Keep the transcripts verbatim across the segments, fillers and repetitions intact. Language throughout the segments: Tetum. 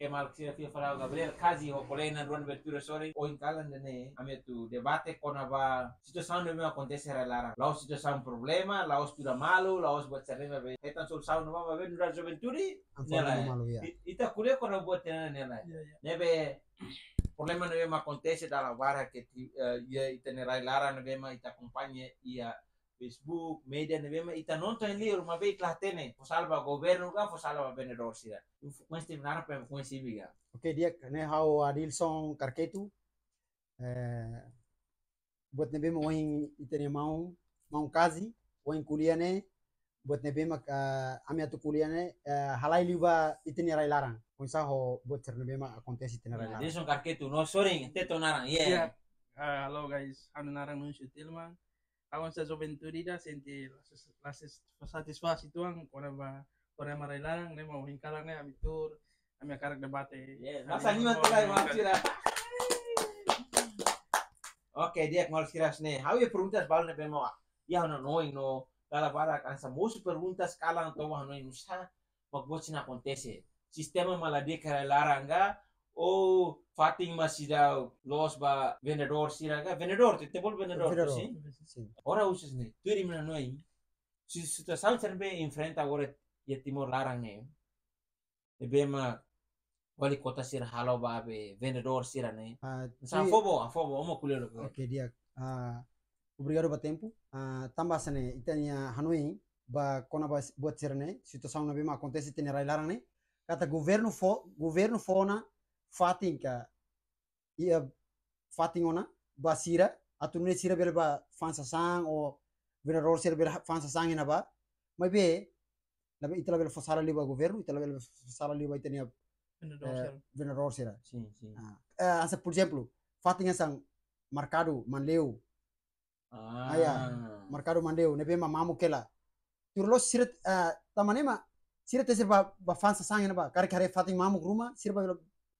Maluk sira, fila fali Gabriel, Kazi ho kolega na'in-rua ne'ebé tuur sorin. Ohin kalan ida-ne'e ami atu debate kona-ba situasaun ne'ebé mak akontese iha rai-laran. La'ós situasaun problema, la'ós tuda malu, la'ós buat sira-ne'ebé hetan solusaun no mama be nu'udar juventude. Anfal ne'e lae. Malu, ya. I-, ita ko'alia kona-ba buat ne'e, ne'e lae. Ya, ya. Ne'ebé problema ne'ebé mak akontese dala barak ke ti-, eh, iha ita-nia rai-laran ne'ebé mak ita akompaña iha Facebook, média ne'ebé mak ita nonton iha liur, maibé ita la hatene. Fó sala ba governu ka, fó sala ba vendedór sira. Mas tem nada para conhecer, biga. Oke, di'ak, ne'e ha'u Adilson Karketu. Eh, buat ne'ebé mak ohin ita-nia maun, maun Kazi, ohin ko'alia ne'e, buat ne'ebé mak, eh, ami atu ko'alia ne'e, eh, halai liu ba ita-nia rai-laran. Oinsá ho buat sira ne'ebé mak akontese ita-nia rai-laran. Adilson Karketu, no sorin, hatete ó-nia naran, yeah. Yeah. Ah, halo guys, ha'u-nia naran Nuncio Tilman. Ha'u hanesan juventude ida sente la ses-, la ses-, satisfás uitoan kona-ba, kona-ba rai-laran, ne'e mak ohin kalan ne'e ami tuur, ami hakarak debate. Yeah, ami masa lima mau tulai mau kira. Oke, di'ak, maluk sira, ne'e. Ha'u iha perguntas balu ne'ebé mak iha ha'u-nia hanoin no dala barak hanesan mosu perguntas kalan to'o ha'u-nia hanoin, nusá mak buat sira-ne'e akontese. Sistema mak la di'ak iha rai-laran ka, ou fatin mak seidauk loos ba vendedór sira ka, vendedór, ita bolu vendedór, vendedór, sin? Sin. Agora husi ne'e, tuir imi-nia hanoin, si-, situasaun sira ne'ebé enfrenta agora iha Timor laran ne'e, ne'ebé mak wali kota sira halo ba be vendedór sira ne'e. Ah, hanesan, ti- ha'u fó ba ó, ha'u fó ba ó, ó mak ko'alia loos. Oke, di'ak. Ah, obrigadu ba tempu. Ah, tanba hanesan ne'e, ita-nia hanoin ba kona-ba s-, buat sira-ne'e, situasaun ne'ebé mak akontese iha ita-nia rai-laran ne'e. Katak governu fó, governu fó ona fatin ka, iha fatin ona ba sira, atu nune'e sira bele bá fa'an sasán, ou vendedór sira bele ha-, fa'an sasán iha ne'ebá. Maibé, labele, ita labele fó sala liu ba governu, ita labele fó sala liu ba ita-nia, vendedór, eh, sira. Vendedór sira. Sin, sin. Ah, eh, hanesan, por ezemplu, fatin hanesan merkadu Manleu. Ah. Ah, ya. Merkadu Manleu, ne'ebé mak mamuk hela. Tuir loos sira, eh, tanba ne'e mak, sira tenke sira bá, bá fa'an sasán iha ne'ebá. Karik haree fatin mamuk ruma, sira bá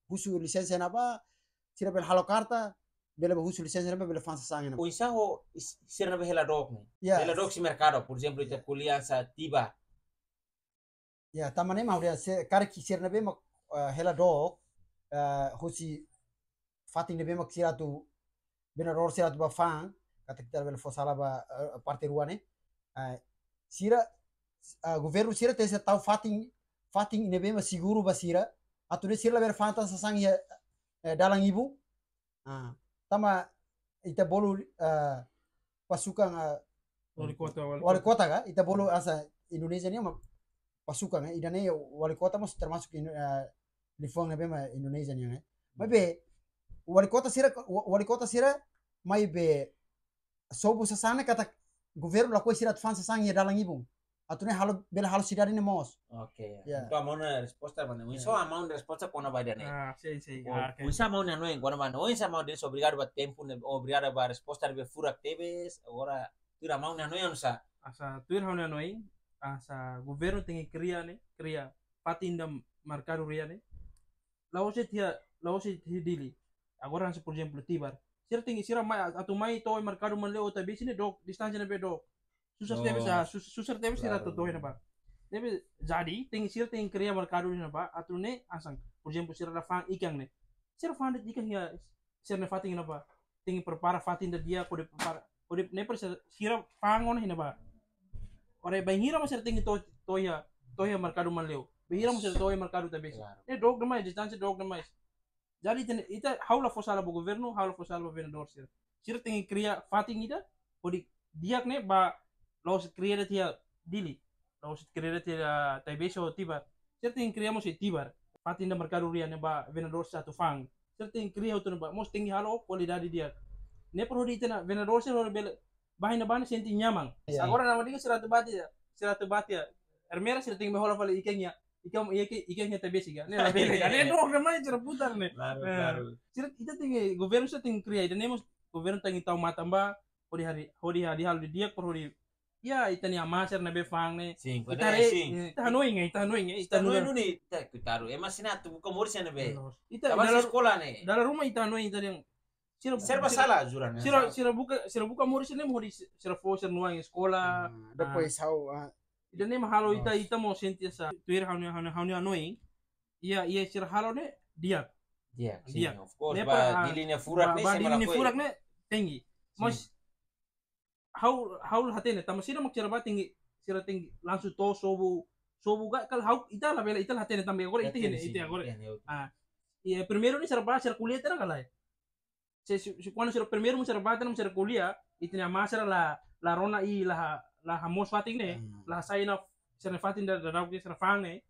husu lisensa iha ne'ebá, sira bele halo karta, bele bá husu lisensa iha ne'ebá, bele fa'an sasán iha ne'ebá. Oinsá ho is-, sira ne'ebé hela dook ne'e. Ya. Hela dook husi merkadu, por ezemplu, ita, ya, ko'alia hanesan Tibar. Ya, tanba ne'e mak ha'u dehan se, karik sira ne'ebé mak, eh, hela dook, eh, husi fatin ne'ebé mak sira atu, vendedór sira atu bá fa'an, katak ita bele fó sala ba, eh, parte rua ne'e. Eh, sira, eh, governu sira tenke tau fatin, fatin ne'ebé mak seguru ba sira, atu nune'e sira labele fa'an tan sasán iha, eh, dalan ibun. Ah, tanba ita bolu, ah, pasukan, ah, wali kota, wali kota. Wali kota ka? Ita bolu hanesan Indonézia nian mak pasukan, eh, ida-ne'e wali kota mós termasuk Indo-, ah, liafuan ne'ebé mak Indonézia nian, eh. Maibé, wali kota sira, wa-, wali kota sira, maibé, sobu sasán ne'e katak governu lakohi sira atu fa'an sasán iha dalan ibun. Atu nune'e halo, bele halo sidade ne'e moos. Oke, ya. Ya. Entaun, maun-nia resposta ba ne'e. Ya. Oinsá maun-nia resposta kona-ba ida-ne'e? Ah, sin, sin. Oh, ah, oke. Oinsá maun-nia hanoin kona-ba ne'e? Oinsá maun dehan, obrigadu ba tempu ne'e, obrigadu ba resposta ne'ebé furak tebes, agora tuir maun-nia hanoin oinsá? Hanesan, tuir ha'u-nia hanoin, hanesan governu tenke kria ne'e, kria fatin ida merkadu ria ne'e. La'ós de'it iha, la'ós de'it iha Dili. Agora hanesan, por ezemplu, Tibar. Sira tenke, sira mai, atu mai to'o merkadu Manleu ou Taibesi ne'e dook, distánsia ne'ebé dook. Susar tebes, oh, ah, sus-, susar tebes sira, claro, atu to'o iha ne'ebá. Ne'ebé jadi, tenke, sira tenke kria merkadu iha ne'ebá, atu nune'e hanesan, por ezemplu, sira la fa'an ikan ne'e. Sira fa'an de'it ikan iha sira-nia fatin iha ne'ebá. Tenke prepara fatin ida di'ak, hodi prepara, hodi ne'e para sira, sira fa'an ona iha ne'ebá. Ora, bainhira mak sira tenke to'o, to'o iha, to'o iha merkadu Manleu. Bainhira mak sira to'o iha merkadu Taibesi. Claro. Ne'e dook demais, distánsia dook demais. Jadi, ita, ita, ha'u la fó sala ba governu, ha'u la fó sala ba vendedór sira. Sira tenke kria fatin ida, hodi di'ak ne'e ba, la'ós kria de'it iha Dili. La'ós kria de'it iha Taibesi ou Tibar. Sira tenke kria mós iha Tibar. Fatin ida merkadu ria ne'e ba vendedór sira atu fa'an. Sira tenke kria hotu ne'ebá, mós tenke halo kualidade di'ak. Ne'e para hodi ita-nia vendedór sira hodi bele bá iha ne'ebá ne'e sente nyaman. Iya. Agora, nama diga sira atu bá tiha, sira atu bá tiha Ermera, sira tenke mai hola fali ikan iha, ikan, ikan, ikan iha Taibesi ka? Ne'e labele ka? Ne'e dook demais, sira putar ne'e. Claro, eh, claro. Sira, ita tenke, governu sira tenke kria, ita ne'e mós governu tenke tau matan ba, hodi haree, hodi haree halo didi'ak, para hodi, ya, ita-nia amá sira ne'ebé fa'an ne'e. Sin, ita haree, sin. Ita hanoin, ita hanoin, ita hanoin. Ita hanoin duni, ita, koitadu. Ema sira atu buka moris iha ne'ebé? Ita, ita bá dala, sekolah ne'e. Dala ruma ita hanoin, ita dehan, sira, serba sira, sala, jura ne'e. Sira, sira buka, sira buka moris ne'e mak hodi sira fó sira-nia oan eskola. Ah, depois, ah, ha'u, ah, ida-ne'e mak halo ita, nos, ita mós sente hanesan, tuir ha'u-nia, ha'u-nia, ha'u-nia hanoin. Iha, iha sira halo ne'e di'ak. Di'ak, Di'ak. Sin, of course. Ne'e Ba para, di liña furak ba, ne'e ba sei di malakukan. Liña furak ne'e tinggi. Mas ha'u, ha'u la hatene, tanba sira mak sira ba tinggi, sira tinggi, langsung to'o sobu, sobu ka, kala ha'u, ita labele, ita la hatene tanba agora ita hatene, ita agora. Ah, iha primeiru ne'e sira ba, sira ko'alia tiha ona ka lae. Se, se, se kuandu sira primeiru mós sira ba tiha ona, sira ko'alia, ita-nia amá sira la, la rona i la, la hamoos fatin ne'e, la hasai ona sira-nia fatin da, da, da, sira fa'an ne'e.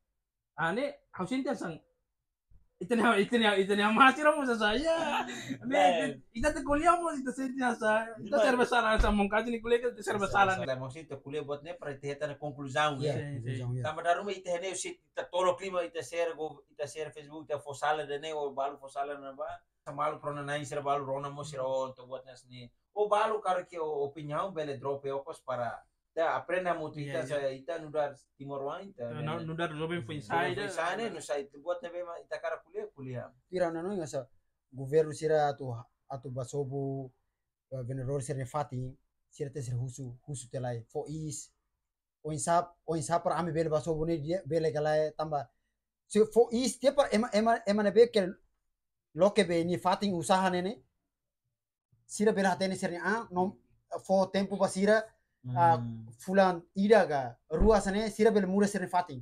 Ah, ne'e, ha'u sente hanesan. Ita-nia, ita-nia, ita-nia amá sira mós hasai. Ne'e, ita, ita ko'alia mós, ita sente hanesan. Ita serba sala, hanesan maun Kaji nia ko'alia, ita serba sala ne'e. Maksudnya ita ko'alia buat ne'e para ita hetan konkluzaun ne'e. Sin, sin. Tanba dala ruma ita hatene, se ita tolok liman, ita share go, ita share Facebook, ita fó sala de'it ne'e, ou balu fó sala ne'ebá. Hanesan maluk rona-na'in sira balu rona mós sira, oh, entaun buat ne'e hanesan ne'e. Ou balu karik iha opiniaun bele drop okos para ita aprende hamutuk, ita, ita nu'udar timoroan, ita, nu'udar joven foin-sa'e, nusá ita buat ne'ebé mak ita hakarak ko'alia, ko'alia. Tuir ha'u-nia hanoin hanesan governu sira atu, atu ba sobu, eh, vendedór sira-nia fatin, sira tenke husu, husu tiha lai. Fó iis, oinsá, oinsá para ami bele ba sobu ne'e di'ak, bele ka lae, tanba. Se fó iis tiha para ema, ema, ema ne'ebé ke loke be nia fatin usaha ne'e ne'e, sira bele hatene sira-nia an, no fó tempu ba sira, ah, fulan ida ka rua hanesan ne'e, sira bele muda sira-nia fatin.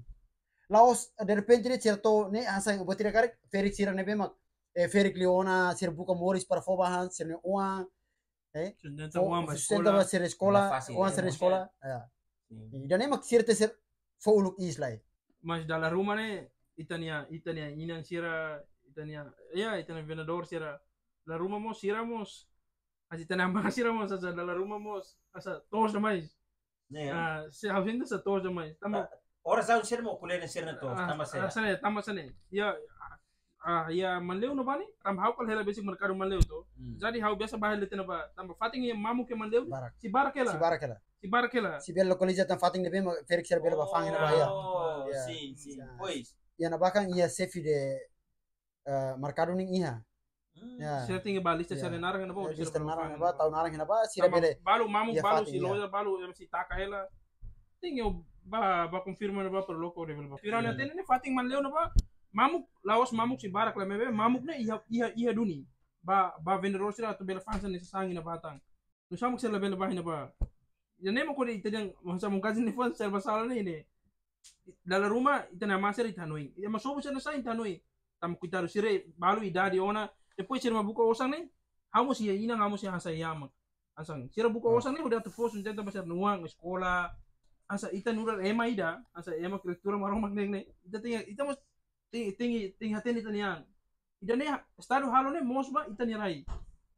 La'ós, derrepente ne'e sira to'o ne'e hanesan buat ida karik, ferik sira ne'ebé mak, eh, ferik liu ona, sira buka moris para fó ba han sira-nia oan, eh, sustenta oan ba sira-nia eskola, oan sira-nia eskola. Ida-ne'e mak sira tenke fó uluk iis lai. Mas dala ruma ne'e, ita-nia, ita-nia inan sira, ita-nia, ya, ita-nia vendedór sira. Dala ruma mós, sira mós. Hanesan ita-nia amá sira mós, hanesan dala ruma mós, hanesan toos demais. Ne'e, ah, se ha'u sente hanesan toos demais. Tanba, ah, oras ha'u sira mós ko'alia hanesan sira toos, ah, tanba sira. Ah, hanesan ne'e, tanba hanesan ne'e. Ya, ah, iha Manleu ne'ebá ne'e, tanba ha'u kala hela besik merkadu Manleu to. Jadi ha'u biasa ba hela tiha ona ba, tanba fatin iha mamuk iha Manleu ne'e, barak. Sei barak hela. Sei barak hela. Sei barak hela. Sei bele lokaliza tan fatin ne'ebé mak ferik sira bele ba fa'an iha ne'ebá, ya. Oh, sin, sin. Pois. Iha ne'ebá kan iha xefe de, eh, merkadu ne'e iha. Ya. Sira tenke ba lista sira-nia naran iha ne'ebá, lista naran iha ne'ebá, tau naran iha ne'ebá, sira bele. Balu mamuk, balu sei loja, balu ema sei taka hela. Tenke ba, ba konfirma ne'ebá para loke de'it bele ba. Tuir ha'u-nia hatene ne'e fatin Manleu ne'ebá. Mamuk, la'ós mamuk sei barak lae, maibé mamuk ne'e iha, iha, iha duni. Ba, ba vendedór sira atu bele fa'an sira-nia sasán iha ne'ebá tan. Nusá mak sira labele ba iha ne'ebá. Ida-ne'e mak hodi ita dehan, hanesan maun Kaji nia fó serba sala ne'e ne'e. Dala ruma, ita-nia amá sira ita hanoin. Ita ema sobu sira hanesan ita hanoin. Tanba koitadu sira balu idade ona. Depois sira mak buka osan ne'e. Ha'u mós iha inan, ha'u mós iha hanesan iha aman. Hanesan, sira buka osan ne'e, hodi atu fó sustenta ba sira-nia oan, eskola. Hanesan, ita nu'udar ema ida. Hanesan, ema kriatura Maromak ne'e ne'e. Ita tenke, ita mós tenke, tenke, tenke hatene ita-nia an. Ida-ne'e Estadu halo ne'e moos ba ita-nia rai.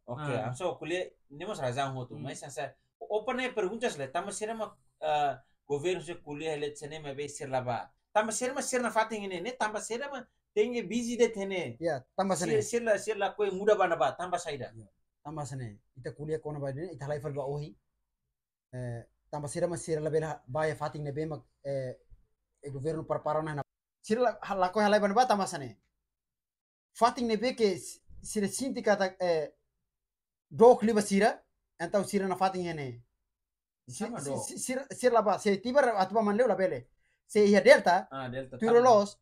Oke, ah, hanesan ko'alia, ne'e mós razaun hotu. Hmm. Mas hanesan, ó-nia pergunta sira, tanba sira mak, eh, governu sira ko'alia hela hanesan ne'e maibé sira la ba. Tanba sira mak sira-nia fatin ne'e, ne'e tanba sira mak tenke busy de'it ne'e. Ya, tanba hanesan ne'e. Sira, sira la, sira lakohi muda ba ne'ebá, tanba saida. Ya, tanba hanesan ne'e. Ita ko'alia kona-ba ne'e, ita halai fali ba ohin. Eh, tanba sira mak sira labele ba iha fatin ne'ebé mak, eh, eh, governu prepara ona. Sira la, ha, lakohi halai ba ne'ebá tanba hanesan ne'e. Fatin ne'ebé ke s-, sira sente katak, eh, dook liu ba sira, entaun sira-nia fatin iha ne'e. Si-, sama si-, dook. Si-, sira, sira la ba, se tiba atu ba Manleu labele. Se iha Delta, ah, Delta, tuir loloos,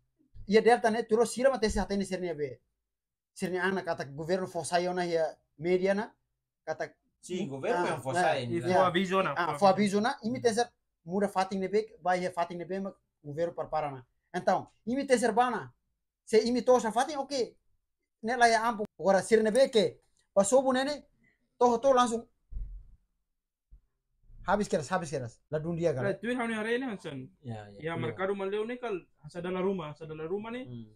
iha Delta ne'e, tuir loloos sira mak tenke hatene sira-nia be. Sira-nia an katak governu fó sai ona iha média ne'e, katak. Sin, governu, ah, yang fó sai, ah, fó avizu ona, ah, fó avizu ona, imi tenke muda fatin ne'ebé, ba iha fatin ne'ebé mak governu prepara ona. Entaun, imi tenke ba ona. Se imi to'o sá fatin, oke. Ne'e laiha ampun. Agora sira ne'ebé ke ba sobu ne'e ne'e, to'o, to'o langsung habis kedas, habis kedas. La dún di'ak ka lae. Tuir ha'u-nia haree ne'e hanesan. Ya, ya. Ya, merkadu Manleu ne'e kala hanesan dala ruma, hanesan dala ruma ne'e. Hmm.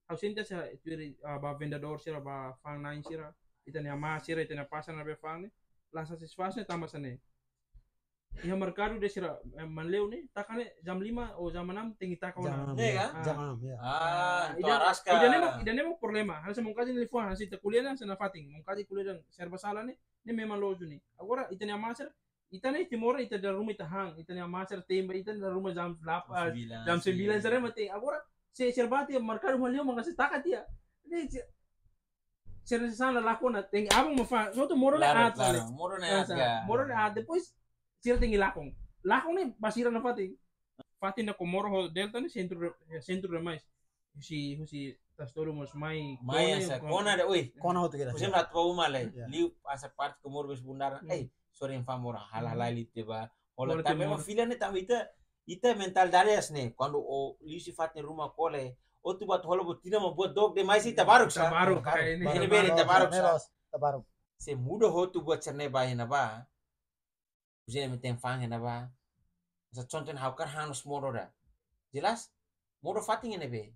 Ha'u sente hanesan tuir, ah, ba vendedór sira, ba fa'an-na'in sira. Ita-nia amá sira, ita-nia apá sira ne'ebé fa'an ne'e. La satisfás ne'e tanba hanesan ne'e. Iha merkadu ida sira, eh, Manleu ne'e, taka ne'e jam lima ou jam enam tenke taka ona. Jam enam, ya. Ne'e ka? Ah. Jam enam, ya. Ah, ida, entaun araska. Ida-ne'e mak, ida-ne'e mak problema. Hanesan maun Kaji nia liafuan, hanesan ita ko'alia hanesan nafatin. Maun Kaji ko'alia dehan serba sala ne'e, ne'e memang loos duni. Agora, ita-nia amá sira, ita ne'e timoroan, ita dala ruma ita han, ita-nia amá sira tein ba, ita dala ruma jam delapan, sembilan, jam sembilan sira mak tein. Agora, se, sira ba tiha merkadu Manleu mak sei taka tiha. Ne'e, se, sira-nia sasán la lakon ona, tenke aban mak fa'an, só atu modo ne'e aat. Claro, claro, modo ne'e aat ka. Modo ne'e aat, depois sira tenke lakon. Lakon ne'e ba sira-nia fatin. Fatin ida Comoro ho Delta ne'e sentru, sentru demais. husi, husi Tasi Tolu mós mai, mai kona, asa kona, kona de'it, ui. Kona hotu kira. Husi atu ba uma lai. Ya. Liu asa parte komoru bes bundar. Hmm. Ei, sorry, fa'an moru hal-hal lai liu tiha ba. Hola, hola, também tiha uma moru. Filha, né, também ita, ita mentalidade hanesan ne'e. Kuandu o liu husi fatin ruma kole, o tu bat hola buat ida mak buat dook demais, ita baruk sa. Ita baruk, baruk, kayak ini. Ini beri, ita baruk sa. Ne'e loos, ita baruk. Se muda hotu buat sira-ne'e ba iha ne'ebá. Husi ne'e mak tenke fa'an iha ne'ebá. Asa contoh ha'u hakarak hanesan modo ida. Jelas? Modo fatin iha ne'ebé?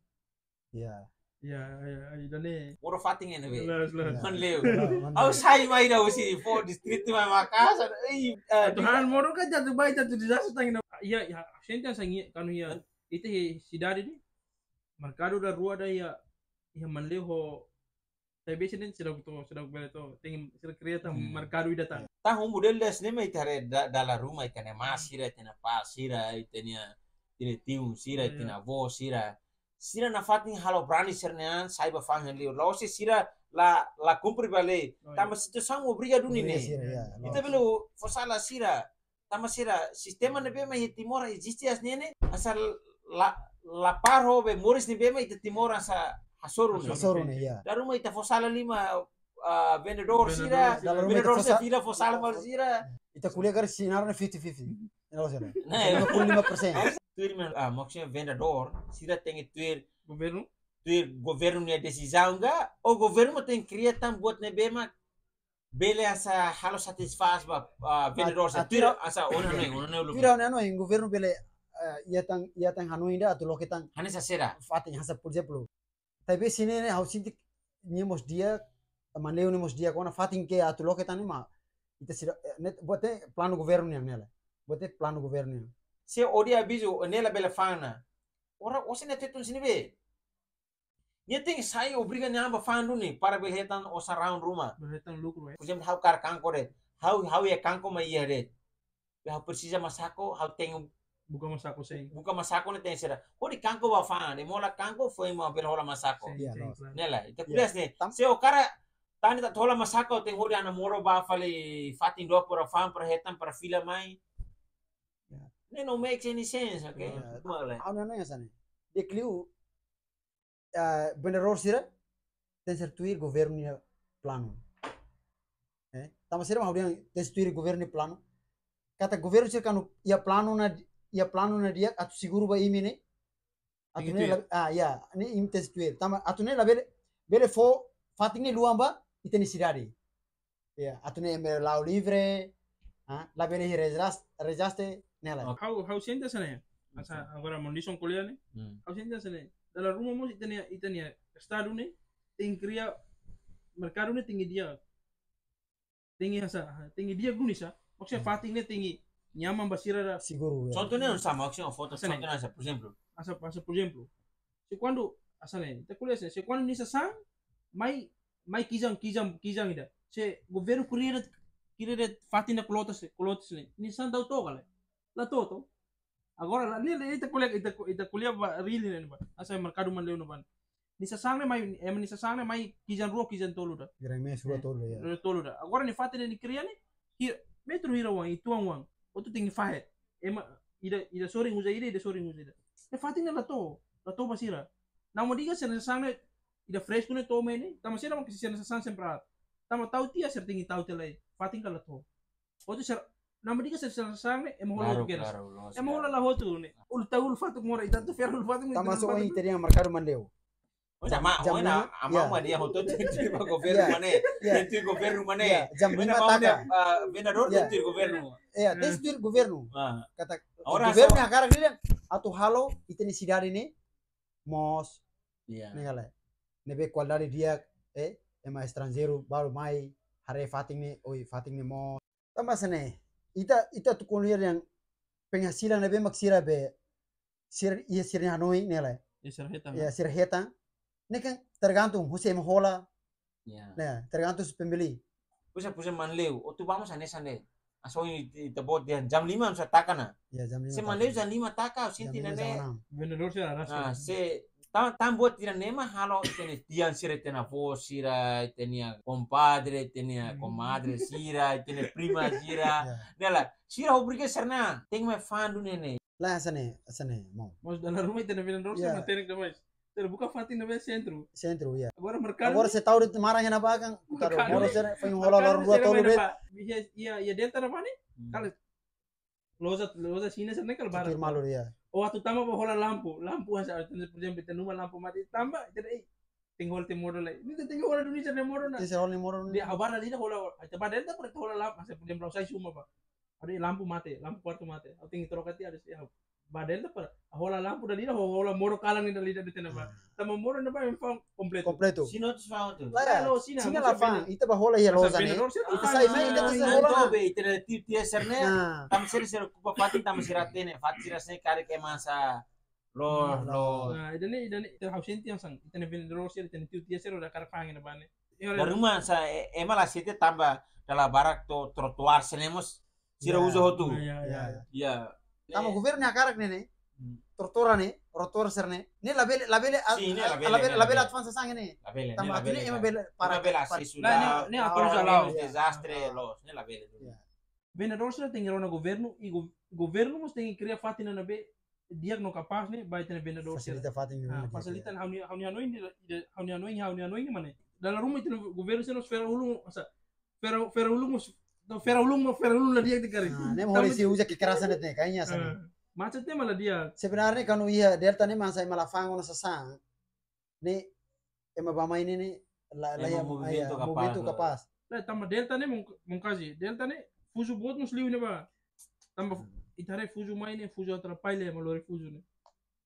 Ya. Ya, ya, ya, ida-ne'e. Modo fatin iha ne'ebé? Jelas, jelas. Ya. Manleu. Ya, Manleu. Ha'u sai mai ida husi fó distritu mai Makassar. Ei, eh, atu di- han modo kan jatu bai, jatu di dasu tangi na. Ya, ya, sente asa ngi, kanu ya. Hah? Ita iha sidade ne'e. Merkadu ida rua ida iha, iha Manleu ho Taibesi ne'e seidauk to'o, seidauk bele to'o. Tenke sira kria tan, hmm, merkadu ida tan. Tan ho modelu hanesan ne'e mak ita haree da-, dala ruma ita-nia amá sira, ita-nia apá sira, ita-nia, ita-nia tiu sira, iya, ita-nia avó sira. Sira nafatin halo brani sira-nia an, sai ba fa'an iha li'ur. La'ós sira la, la kumpre ba lei. Oh, iya. Tanba situasaun obriga duni ne'e. Obriga sira, iya. Ita bele fó sala sira. Tanba sira, sistema ne'ebé mak iha Timor eziste hanesan ne'e, asa la, la par ho be moris ne'ebé mak ita Timor asa hasoru ne'e. Hasoru ne'e, ya. Dala ruma ita fó sala liu mak, ah, vendedór sira, vendedór sira. Dala ruma ita fó sa-, vendedór sira fó sala ba sira. Ita ko'alia karik sira ne'e fifty fifty. Ne'e loos, ya. Ne'e. Lima puluh lima persen. Tuir mak, ah, maksudnya vendedór, sira tenke tuir governu? Tuir governu nia desizaun ka, ou governu mak tenke kria tan buat ne'ebé mak bele asa halo satisfás ba, ah, vendedór sira. Ah, tuir, tuir, asa ona, ya, hanoin, ona, ona, tuir hanoin, hanoin, governu bele, eh, iha tan, iha tan hanoin ida atu loke tan. Hanesan saida? Fatin, hanesan, por ezemplu. Taibesi ne'e, ne'e, ha'u sente nia mós di'ak, Manleu ne'e mós di'ak, kona fatin ke atu loke tan ne'e mak. Ita sira, eh, ne'e, buat ne'e planu governu nian ne'e lae. Buat ne'e planu governu nian. Se o dia avizu, ne'e labele fa'an ona. Ora, o se ne'e tetun sini be. Nia tenke sai obriga nia an ba fa'an duni, para bele hetan osan rahun ruma. Bele hetan lukru, eh. Por ezemplu, ha'u hakarak kanko de'it. Ha'u, ha'u iha kanko mak iha de'it. Be ha'u presiza masako, ha'u tenke buka masako, sin. Buka masako ne'e tenke saida. Hodi kanko ba fa'an, ema hola kanko foin mak bele hola masako. Sin, iya, sin, loos. Klaru. Ne'e lae, ita, iya, ko'alia hanesan ne'e. Tam- Se o hakarak, tan ita atu hola masako, tenke hodi ha'u-nia modo ba fali fatin dook para fa'an, para hetan, para fila mai. Ya. Ne'e no makes any sense, oke? Ya. Mak lae. Ha'u-nia hanoin hanesan ne'e. Di'ak liu, eh, vendedór sira tenke tuir governu nia planu. Eh, tanba sira mak ha'u dehan tenke tuir governu nia planu. Katak governu sira kuandu iha planu ona, iha planu ona di'ak atu seguru ba imi ne'e. Atu ne'e la, ah, ya, ne'e imi tenke tuir. Tanba atu ne'e labele, bele fó fatin ne'e luan ba ita-nia sidade. Ya, atu ne'e ema la'o livre, ah, labele iha rejas-, rejaste, ne'e lae. Oke. Ha'u, ha'u sente hanesan ne'e. Asa, oke, agora maun Dison ko'alia ne'e. Hmm. Ha'u sente hanesan ne'e. Dala ruma mós ita-nia, ita-nia estadu ne'e tenke kria merkadu ne'e tenke di'ak. Tenke asa, tenke di'ak duni sa. Maksudnya, hmm, fatin ne'e tenke nyaman ba sira ida. Seguru, ya. Contoh ne'e sama, maksudnya foto, hanesan ne'e, contoh ne'e asa, por ezemplu. Asa, asa, por ezemplu. Se kuandu, hanesan ne'e, ita ko'alia hanesan ne'e, se kuandu nia sasán, mai, mai kijang, kijang, kijang ida. Se governu kria de'it, kria de'it fatin ida klotas, klotas ne'e. Nia sasán tau to'o ka lae? La to'o, to'o. Agora, la, ne'e, ne'e, ita ko'alia, ita ko-, ita ko'alia ba, real ne'e ba. Asa merkadu Manleu ne'ebá. Nia sasán ne'e mai, ema nia sasán ne'e mai kijang rua, kijang tolu ida. Grama sua, eh, tolu, ya. Rua tolu ida. Agora nia fatin ne'e nia kria ne'e, hi-, metru hira oan, uitoan oan. Hotu tenke fahe. Ema, ida, ida sorin uza ida, ida sorin uza ida. Ne'e fatin ne'e la to'o, la to'o ba sira. Namo diga sira-nia sasán ne'e, ida fresku ne'e to'o mai ne'e, tanba sira mak sira-nia sasán sempre aat. Tanba tau tiha sira tenke tau tiha lai. Fatin ka la to'o. Hotu sira, namo diga sira-nia sasán ne'e, ema hola, klaru, hotu kedas. Klaru, loos, klaru. Ema hola la hotu ne'e. Uluk tau uluk fatuk mora, ita atu fera uluk fatuk ne'e, tanba uluk so fatuk ne'e. Ita dehan merkadu Manleu. Oh, jam, sama, jam oh, na, lima, ama, ya, ama dia hotu tenke tuir governu, ya, mak ne'e. Ya. Tenke tuir governu, mak ne'e. Ya, jam lima, mak taka. Dia, ah, vendedór, ya, tenke tuir governu. Ya, tenke tuir governu. Ah. Katak, ora governu so hakarak dehan atu halo ita-nia sidade ne'e moos. Ya. Ne'e ka lae. Ne'ebé kualidade di'ak, eh, ema estranjeiru balu mai haree fatin ne'e, oi, fatin ne'e moos. Tanba hanesan ne'e, ita, ita atu ko'alia dehan penghasilan ne'ebé mak sira be, sira, iha sira-nia hanoin ne'e lae. Iha sira hetan. Iha sira hetan. Ne'e kan tergantung husi ema hola. Ya. Ne'e, tergantung husi pembeli. Pusa, pusa Manleu, o tu vamos a nesa ne. Asa ohin ita-boot dehan jam lima mak sira taka ona. Ya, jam lima taka. Se Manleu jam lima taka, o sente ne'e. Jam lima, jam enam. Vendedór sira rasik. Ah, se Tan, tan buat sira-ne'e mak halo ita-nia tian sira, ita-nia avó sira, ita-nia kompadre, ita-nia, hmm, komadre sira, ita-nia prima sira. Ya. Ne'e lae, sira obriga sira-nia an, tenke mai fa'an duni ne'e. Lae, hanesan ne'e, hanesan ne'e, maun. Mas dala ruma ita-nia vendedór sira, ya, matenek demais. Terbuka fatin ne'ebé sentru. Sentru, ya. Agora merkadu. Agora se tau de'it maran iha ne'ebá kan, taru. Merkadu modo ne'e sira foin hola loron dua tolu be. Iha, iha Delta ne'ebá ne'e. Hmm. Kala loja, loja Xina sira-ne'e kala barak. Tutuir malu, ya. Ou atu tama ba hola lampu, lampu hanesan, por ezemplu, ita-nia uma lampu mate, tama, ita, eh, tenke hola ita-nia modo lai. Ita tenke hola duni ita-nia modo ona. Ita hola nia modo ona. Dehan ha'u ba dala ida hola, ita ba Delta para ita hola lampu, hanesan, por ezemplu, ha'u sai husi uma ba. Ha'u dehan lampu mate, lampu kuartu mate. Ha'u tenke troka tiha, ha'u dehan, ya, ba Delta para hola lampu dala ida, hola modo kalan ida dala ida de'it ne'ebá. Ah. Tanba modo ne'ebá memang kompletu. Kompletu. Xina atu fa'an atu. Lae, Xina, Xina la fa'an, ita ba hola iha loja ne'e. Vendedór sira ita sai mai, ita hola. Ita-nia tiu-tia sira-ne'e. Ah. Tanba sira, sira okupa fatin, tanba sira hatene fatin sira-ne'e karik ema hanesan loos, loos. Nah, ida-ne'e, ida-ne'e, ita ha'u sente hanesan, ita-nia vendedór sira, ita-nia tiu-tia sira la hakarak fa'an iha ne'ebá ne'e. Dala ruma hanesan, e-, ema la sente tanba dala barak to-, trotoar sira-ne'e mós sira uza hotu. Ya, ya, ya. Ya. Tanba governu nia hakarak ne'e, ne'e. Hmm. Trotoar ne'e, trotoar sira-ne'e. Ne'e labele, labele, a-, sin, ne'e a-, labele, labele, ne'e labele labele. Atu fa'an sasán ne'e. Labele, tanba ne'e labele, ne'e ema labele para, labele para, asesu la, ne'e, ne'e, ne'e atualiza la. Dezastre, loos, ne'e labele. Ya. Vendedór sira tenke rona governu, i go-, governu mós tenke kria fatin ne'ebé di'ak no kapás ne'e ba ita-nia vendedór sira. Fasilita fatin ne'e. Ah, fasilita. Ha'u-nia, ha'u-nia hanoin, ha'u-nia hanoin, ha'u-nia hanoin, mane. Dala ruma ita-nia governu sira fera ulun, hanesan, fera, fera ulun mós, no fera ulun, fera ulun la di'ak de'it karik. Ah, ne'e mós hori sira uza kekerasan de'it ne'e, kayaknya hanesan ne'e. Ah, macam tema la di'ak. Sebenarnya kalau iha Delta ne'e mós hanesan ema la fa'an ona sasán. Ne'e ema bá-mai ne'e, ne'e la, la iha, ema iha movimentu kapás, movimentu kapás. Lae, tanba Delta ne'e mung-, mungkazi. Delta ne'e fuzu boot mós liu ne'ebá. Tanba ita haree fuzu mai ne'e, fuzu atrapalla ema lori fuzu ne'e.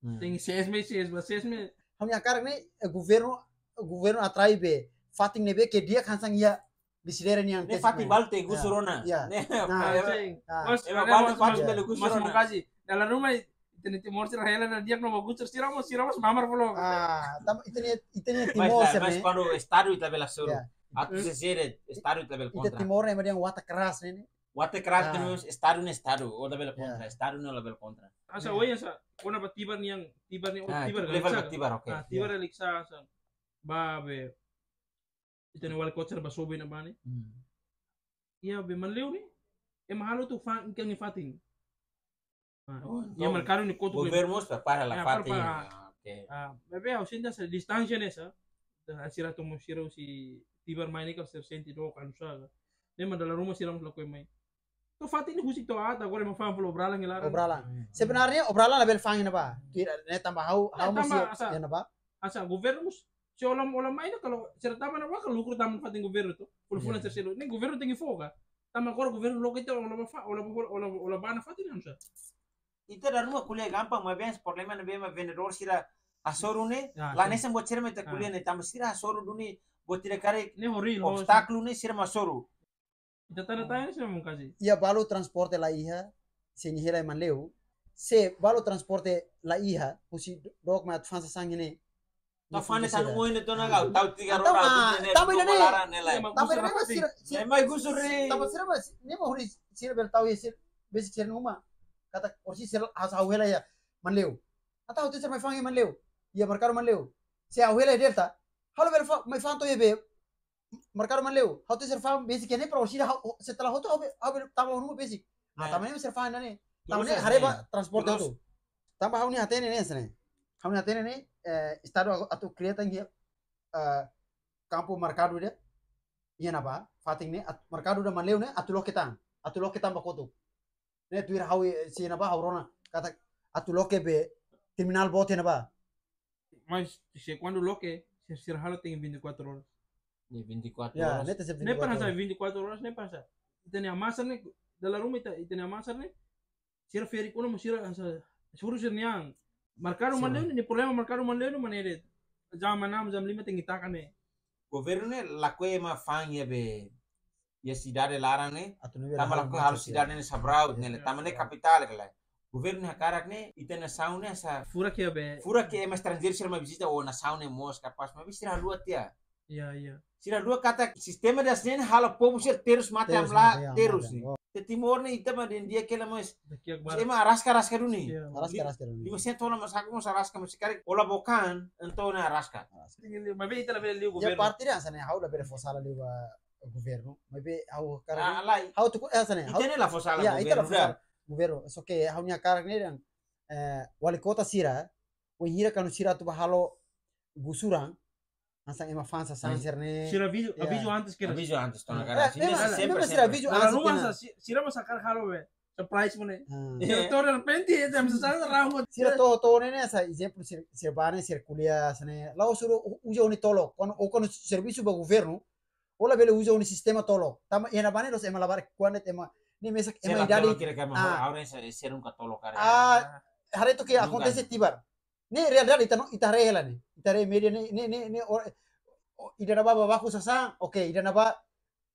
Hmm. Tenke sees mai, sees bá, sees mai. Ha'u-nia hakarak ne'e, eh, governu, governu atrai be fatin ne'ebé ke di'ak hanesan iha Bisidere nian. Ne'e fatin balu tenke gusur ona. Ya. Ne'e, nah, ya, sin. Nah. Mas, ema balu mós, fatin mós, bele gusur ona. Mungkazi. Dala ruma ita-nia Timor sira hela na di'ak no ba gusur sira mós, sira mós mamar fali. Ah, tanba ita-nia, ita-nia Timor sira ne'e. Mas, mas kuandu Estadu ita bele hasoru. Ya. Atu sesere, Estadu ita bele kontra. Ita Timor ne'e ema dehan watak keras ne'e, ne'e. Watak keras ne'e, Estadu ne'e Estadu, ita bele kontra, Estadu ne'e ita bele kontra. Hanesan, ohin hanesan, kona-ba Tibar nian, Tibar ne'e, oh, Tibar, leva ba Tibar, oke. Ah, Tibar Eliksa, hanesan. Ba be ita-nia wali kota sira bá sobu iha ne'ebá ne'e. Hmm. Iha be Manleu ne'e, ema halo atu fa'an ikan iha fatin. Ah, oh, iha entaun merkadu ne'e kotuk be. Governu mós prepara hela fatin. Ah, prepara. Ah, oke. Ah, maibé ha'u sente hanesan distánsia ne'e hanesan. Sira to'o mós sira husi Tibar mai ne'e kala sira sente dook ka nusá ka. Ne'e mak dala ruma sira mós lakohi mai. To'o fatin ne'e husik to'o aat, agora ema fa'an fali obralan hela. Obralan. Hmm. Sebenarnya obralan labele fa'an iha ne'ebá. Tidak, ne'e tanba ha'u, ha'u mós tanba iha, hanesan, iha ne'ebá. Hanesan governu mós, se olam, olam mai ne'e kalau sira tama ne'ebá kalau lukru tama fatin governu to. Fulan-fulan sira selu. Ne'e governu tenke fó ka. Tanba agora governu loke ita olam ba fa-, olam ba, olam, olam ba ne'e fatin hanesan. Ita dala ruma ko'alia gampang, maibé problema ne'ebé ema vendedór sira hasoru ne'e, la hanesan buat sira mak ita ko'alia ne'e, tanba sira hasoru duni buat ida karik ne'e horrível, obstákulu ne'e sira mak hasoru. Ita tanda tanya sih memang kasih. Iha balu transporte la iha, se nia hela iha Manleu. Se balu transporte la iha, husi dook mai atu fa'an sasán ne'e. Tau fa'an ne'e tanu oin ne'e tona kau, tau tiga roda, ah, tau ida ne'e, tau ida ne'e. Tanba ne'e sira, sira, mai gusur ri. Tanba sira, ne'e mak hodi sira bele tau iha sira, besik sira-nia uma. Katak orsida sira hanesan ha'u hela iha Manleu. Entaun ha'u tenke mai fa'an iha Manleu. Iha merkadu Manleu. Se ha'u hela iha Delta, ha'u labele fa'an, mai fa'an to'o iha be merkadu Manleu. Ha'u tenke sira fa'an besik iha ne'e para orsida ha'u, setelah hotu ha'u be, ha'u be tama uma besik. Ah, tanba ne'e sira fa'an ne'e. Tanba ne'e haree ba transporte hotu. Tanba ha'u-nia hatene ne'e hanesan ne'e. Ha'u-nia hatene ne'e, eh, Estadu atu, atu kria tan iha, eh, kampu merkadu ida. Iha ne'ebá, fatin ne'e, at-, merkadu ida Manleu ne'e, atu loke tan. Atu loke tan ba kotuk. Ne'e tuir ha'u, eh, se iha ne'ebá ha'u rona, katak atu loke be terminál boot iha ne'ebá. Mas se kuandu loke, se sira halo tenke vinte e quatro horas. Ya, vinte e quatro horas. Ne'e tenke vinte e quatro horas. Ne'e para hanesan vinte e quatro horas, ne'e para hanesan. Ita-nia amasa ne'e, dala ruma ita, ita-nia amasa ne'e, sira ferik ona mós sira hanesan, suru sira-nian. Merkadu Manleu ne'e, problema merkadu Manleu ne'e mak ne'e de'it. Jam enam, jam lima tenke taka ne'e. Governu ne'e lakohi ema fa'an iha be, iha sidade laran ne'e. Atu ne'e tanba lakohi halo sidade ne'e sabraut ne'e, tanba ne'e kapitál kala. Governu ne'e hakarak ne'e, ita-nia nasaun ne'e hanesan furak iha be. Furak iha ema estranjeiru sira mai vizita, oh, nasaun ne'e moos kapás, maibé sira haluha tiha. Ya, ya. Sira haluha katak sistema ida hanesan ne'e halo povu sira terus mate, terus hamlaha, mate, terus hamlaha ne'e. Oh. Iha Timor ne'e ita mak dehan di'ak hela mós. Di'ak barak. Ema araska, araska duni. Ya. Araska, araska duni. Lima sen tola mas aku mós araska, mós karik hola bokan, entaun ne'e araska. Araska. Maibé ita labele liu governu. Ya, parte ida hanesan ne'e, ha'u labele fó sala liu ba governu. Maibé ha'u hakarak, ah, lae, ha'u tuku, eh, hanesan ne'e. Ita ne'e la fó sala governu. Ya, ita la fó sala governu. Só ke ha'u-nia hakarak ne'e dehan, eh, wali kota sira, wainhira kuandu sira atu bá halo gusuran, hanesan ema fa'an sasán sira-ne'e. Sira avizu, avizu antes kedas. Avizu antes, tona karik. Eh, memang, memang sira avizu antes kedas. Sira mós hakarak halo be surprise mós ne'e. Sira to'o derrepente, ema sasán ramo. Sira to'o, to'o ne'e, hanesan ezemplu, sira, sira bá ne'e, sira ko'alia hanesan ne'e. La'ós sira u-, uza ó-nia tolok. Kuandu, ó kuandu servisu ba governu, ó labele uza ó-nia sistema tolok. Tanba iha ne'ebá ne'e, la'ós ema labarik kuandu ema, ne'e mesak ema idade. Sira tolok kira-kira, ah, agora sira nunka tolok karik. Ah, haree to'ok ke akontese tibar. Ne'e realidade ita no, ita haree hela ne'e. Ita haree media ne'e, ne'e, ne'e, ne'e, o, o, ida-ne'ebá bá baku sasán, oke, ida-ne'ebá,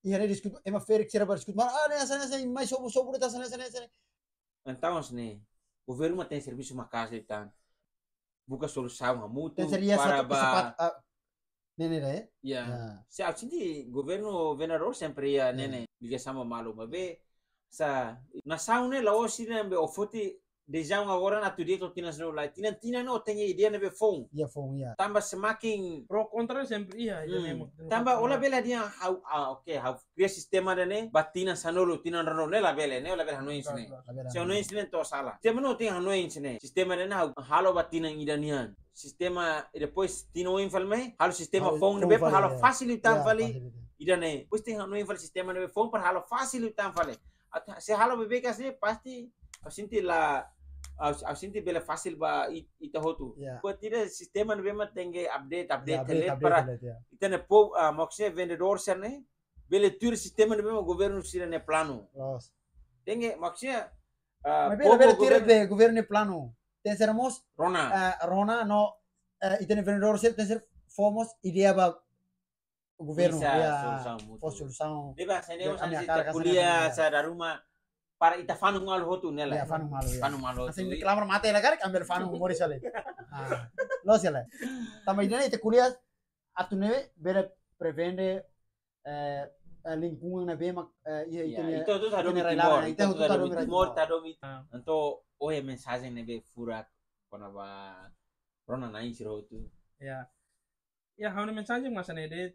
iha ne'e diskute, ema ferik sira bá diskute, mas, ah, ne'e, hanesan ne'e, hanesan ne'e, mai sobu, sobu, ne'e, hanesan ne'e, hanesan ne'e. Entaun, hanesan ne'e, governu mak tenke servisu maka'as liután. Buka solusaun hamutuk. Tenke seria para satu ba, sepat, ah, ne'e, ne'e, eh? Ya. Ya. Se ha'u sente governu, governadór sempre iha, ya, ne'e, ne'e, ligasaun ba malu, maibé, hanesan, nasaun ne'e la'ós sira ne'ebé ó foti desizaun agora atu di'ak to'o tinan sanulu lai. Tinan-tinan ne'e ó tenke ideia ne'ebé foun. Ya, foun, ya. Tanba semakin pro kontra sempre iha, ya, hmm, ne'e mo-, tanba ó labele dehan ha'u, ah, oke, ha'u kria sistema ida-ne'e ba tinan sanulu, tinan ruanulu, ne'e labele, ne'e ó labele hanoin hanesan ne'e. Labele. Se hanoin hanesan ne'e to'o sala. Sistema ne'e ó tenke hanoin hanesan ne'e. Sistema ida-ne'e ha'u halo ba tinan ida nian. Sistema, i depois tinan oin fali mai, halo sistema foun ne'ebé para halo fasil liután fali. Ya, fasil liután. Ida-ne'e. Depois tenke hanoin fali sistema ne'ebé foun para halo fasil liután fali. Atu, se halo beibeik hanesan ne'e pasti ha'u sente la, ha'u, ha'u sente bele fasil ba i-, ita hotu. Ya. Buat ida sistema ne'ebé mak tenke update, update, ya, update, update para, update, ya, ita-nia povu, ah, maksudnya vendedór sira-ne'e bele tuir sistema ne'ebé mak governu sira-nia planu. Loos. Tenke, maksudnya, ah, maibé povu labele tuir governu, be governu nia planu. Tenke ser mós rona, ah, rona no, eh, ita-nia vendedór sira tenke ser fó mós ideia ba governu, bisa, ya, solusaun mutu. Fó solusaun. Ne'ebé hanesan ne'e, ami-nia hakarak hanesan ne'e, ya, hanesan dala ruma para ita fanu malu hotu ne'e lae. Ya, fanu malu, ya. Fanu malu hotu. Hanesan ne'e, i reklamar mate la karik, ami bele fanu moris fali. Ah, loos ya lae. Tanba ida-ne'e ita ko'alia atu ne'e bele prevene, eh, eh, lingkungan ne'ebé mak, eh, iha, ya, ita-nia, ita hotu, ita-nia hadomi rai-laran, Timor, ita hotu, ita hotu hadomi, hadomi Timor, Timor. Ita hadomi. Ah. Entaun, ó iha mensajen ne'ebé furak kona-ba rona-na'in sira hotu? Ya. Ya, ha'u-nia mensajen mak hanesan ne'e de'it.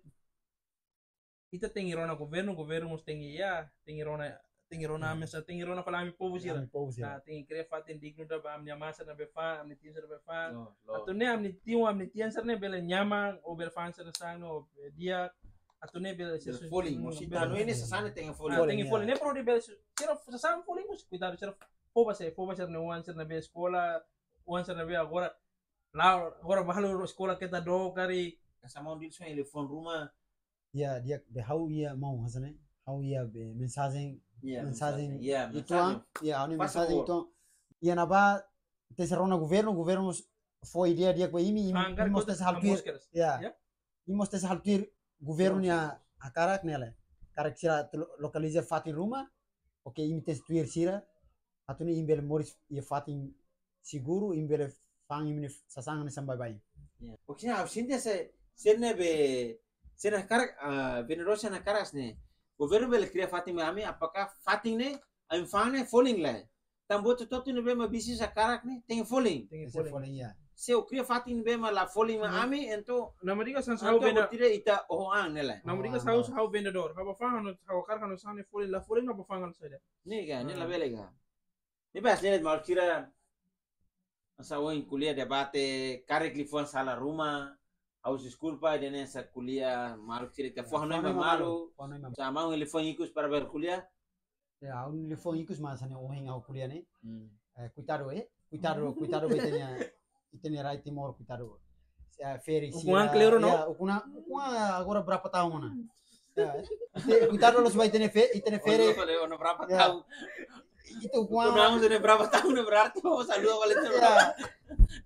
Ita tenke rona governu, governu mós tenke, ya, tenke rona, tenke rona, hmm, ami sira, tenke rona fali ami povu sira. Ami povu sira. Nah, tenke kria fatin dignu ida ba ami-nia amá sira ne'ebé fa'an, ami-nia tian sira ne'ebé fa'an. Loos, loos. Atu nune'e ami-nia tian, ami-nia tian sira-ne'e bele nyaman, ó bele fa'an sira-nia sasán no, eh, di'ak, atu nune'e bele, bele sesu-, folin, no, mós bele ita no ini sasán ne'e tenke folin. Ah, tenke folin. Ya. Ne'e para bele su-, sira sasán folin mós, koitadu, sira fó ba sé, fó ba sira-nia oan sira ne'ebé eskola, oan sira ne'ebé agora, la, agora bá halo eskola ketak dook karik. Hanesan maun Dilson, telefone ruma. Ya, di'ak, be ha'u iha maun hanesan ne'e. Ha'u iha be mensajen, ya, mensajen, mensajen. Ya, uitoan, mensajen. Ya, ha'u-nia mensajen, favór, uitoan. Iha ne'ebá tenke rona governu, governu mós fó ideia di'ak ba imi, imi, ah, imi mós tenke halo tuir. Ya. Ya. Imi mós tenke halo tuir governu nia hakarak ne'e lae. Karik sira atu lo-, lokaliza fatin ruma, oke, imi tenke tuir sira, atu nune'e imi bele moris iha fatin seguru, imi bele fa'an imi-nia sasán hanesan baibain. Ya. Oke, ha'u sente se, se ne'ebé, se hakarak, ah, vendedór sira hakarak hanesan ne'e. Governu bele kria fatin ba ami, apakah fatin ne'e, ami fa'an ne'e folin lae. Tanba buat hotu-hotu ne'ebé mak bisnis hakarak ne'e, tenke folin. Tenke folin. Tenke folin, ya. Se ó kria fatin ne'ebé mak la folin ba, hmm, ami, entaun, nama diga san, entaun ha'u vende-, buat ida ita oho an ne'e lae. Nama diga, oh, san, ha'u, no, ha'u vendedór. Ha'u bá fa'an, ha'u hakarak ha'u-nia sasán ne'e folin, la folin ha'u bá fa'an halo saida. Ne'e ka, ne'e, ah, labele ka. Ne'e bas ne'e maluk sira. Hanesan ohin ko'alia debate, karik liafuan sala ruma, ha'u husu deskulpa, ida-ne'e hanesan ko'alia maluk sira, ita, ya, fó hanoin ba malu, fó hanoin ba malu. Fó hanoin ba malu. Hanesan maun liafuan ikus para bele ko'alia. Ya, ha'u-nia liafuan ikus mak hanesan ne'e ohin ha'u ko'alia ne'e. Hmm. Eh, koitadu, eh, koitadu, koitadu ba ita-nia, ita-nia rai Timor, koitadu. Eh, ferik sira, ukun-an kleur, no? Ya, ukun-an, ukun-an agora berapa tahun ona? Ya, ita, koitadu loos ba ita-nia fe-, ita-nia ferik. Ó-nia fali, ó-nia berapa tahun? Ya. Ita ukun-an. Ukun-an sudah berapa tahun, berarti ó sala dua kali itu. Ya.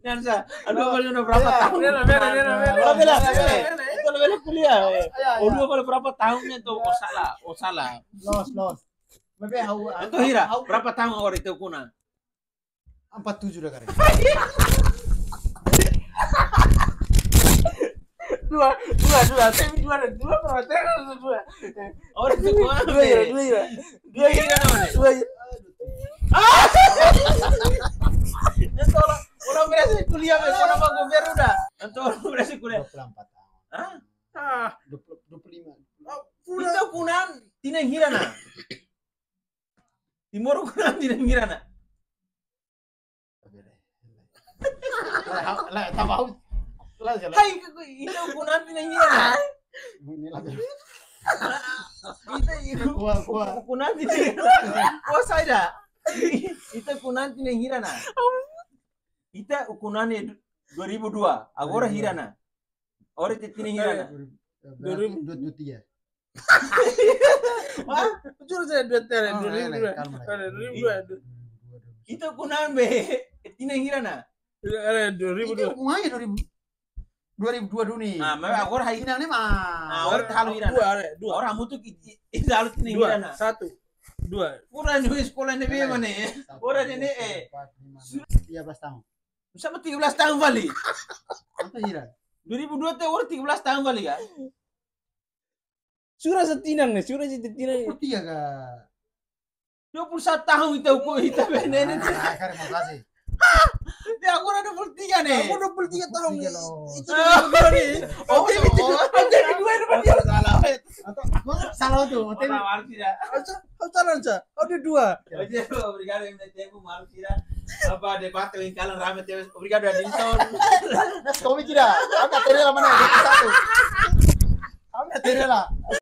Hanesan, ó-nia fali ó-nia berapa tahun? Ya, beda, beda, beda, beda. Ó-nia fali, beda, beda. Ita labele ko'alia, eh. Ya, ya. Ó-nia fali berapa tahun itu, ya, ó sala, ó sala. Loos, loos. Maibé ha'u, entaun ha'u, hira, ha'u berapa tahun agora ita ukun-an? Empat tujuh dah, karik. Dua, dua, dua. Tapi dua, dua, dua, dua, dua. Agora ita ukun-an, dua, ya, dua, ya. Dua, ya. Dua, ya. Ah! Entaun, ó-nia merese ko'alia, be, ó-nia ba governu dah. Entaun, ó-nia merese ko'alia. Dua puluh empat tahun. Hah? Ah. Dua puluh, dua puluh lima. Oh, ita ukun-an tinan hira ona? Timor ukun-an tinan hira ona? La, la, tanba ha'u, la, Hai, ita ukun an tinan hira ona? Ita ukun an tinan hira ona? Kual, kual. Ukun an tinan hira ona? Kual saida? Ita ukun an tinan hira ona? Ita ukun an ne'e dua ribu dua, agora hira ona? Agora ita tinan hira ona? Dua ribu dua puluh tiga. Hah? Jujur saya dua tiga, dua ribu dua. Dua ribu dua. Ita ukun an be tinan hira ona? Dua ribu dua. Itu umanya dua ribu, dua ribu dua duni. Ah, memang agora hai tinan ne'e mah. Ah, agora ita halo hira ona? Dua, dua. Agora hamutuk ita halo tinan hira ona? Satu. Dua. Ora ne'e eskola ne'ebé mak ne'e? Ora ne'e, eh. Tiga belas tahun. Sama tiga belas tahun fali. Atu hira? Dua ribu dua tiha agora tiga belas tahun fali ka? Sura sá tinan ne'e, sura sá tinan ne'e. Dua puluh tiga ka? Dua puluh satu tahun ita ukun, ita be ne'e ne'e. Ah, kare mau kasih. Dia agora dua puluh tiga ne'e. Agora dua puluh tiga tahun. Dua puluh tiga loh. Itu dua ne'e. Oh, oke, oh, oke, kedua itu. Salah, weh. Atau, salah tu, oke. Mana harus tidak? Salah, salah. Ada dua. Oke, obrigadu, M T T, malu tidak. Apa debate yang kalian rame terus? Obrigadu, Adilson. Komi tidak. Angkat terela mana? Satu. Angkat terela.